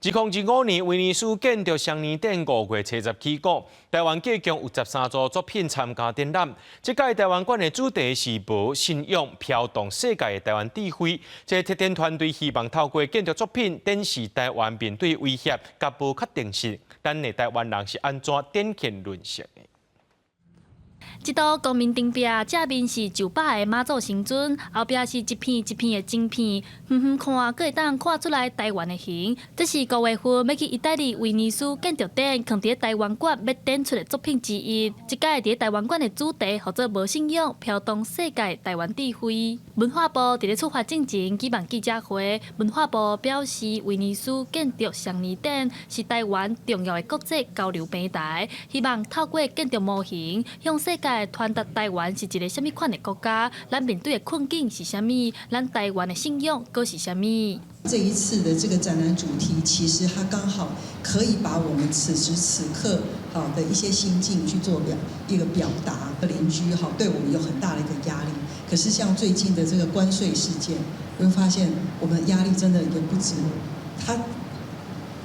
2025年威尼斯建築雙年展5月70起鼓，台灣計共有13組作品參加展覽。這屆台灣館的主題是無信仰飄動世界的台灣智慧。這個策展團隊希望透過建築作品展示台灣面對威脅佮無確定性，咱的台灣人是按怎展現韌性的。這堵光明頂壁正面是上百个媽祖神尊，後壁是一片一片的晶片，遠遠看，閣會當看出來台灣的形。這是5月份欲去義大利威尼斯建築展，囥佇台灣館欲展出的作品之一。這屆佇台灣館的主題，號做無信仰飄動世界台灣智慧。文化部佇咧出發進前舉辦記者會，文化部表示，威尼斯建築雙年展是台灣重要的國際交流平台，希望透過建築模型向世界傳達台灣是一个啥物款的國家，咱面對的困境是啥物，咱台灣的信仰閣是啥物。這一次的這個展覽主題，其實它剛好可以把我們此時此刻好的一些心境去做一個表達。鄰居哈對我們有很大的一個壓力，可是像最近的這個關稅事件，會發現我們壓力真的也不止，它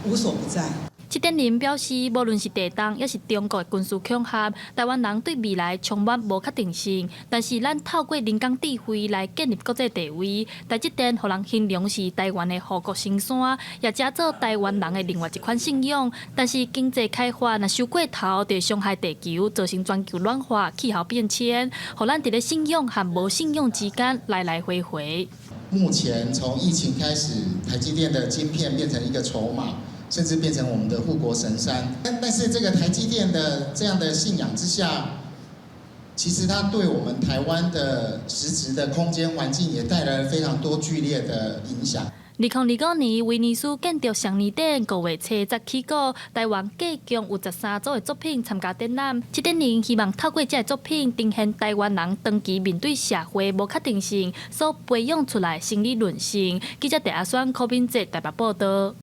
無所不在。策展人表示，無論是地動，抑是中國的軍事恐嚇，台灣人對未來充滿無確定性。但是，咱透過人工智慧來建立國際地位，台積電予人形容是台灣的護國神山，也成做台灣人的另外一款信仰。但是，經濟開發若傷過頭，就會傷害地球，造成全球暖化、氣候變遷，予咱佇咧信仰和無信仰之間來來回回。目前從疫情開始，台積電的晶片變成一個籌碼，甚至變成我們的護國神山，但是這個台積電的這樣的信仰之下，其實它對我們台灣的實質的空間環境也帶來了非常多劇烈的影響。2025年威尼斯建築雙年展5月70起鼓，台灣計共有13組的作品參加展覽。策展人希望透過這个作品，呈現台灣人長期面對社會無確定性所培養出來的心理韌性。記者鄭阿雙、柯敏哲台北報導。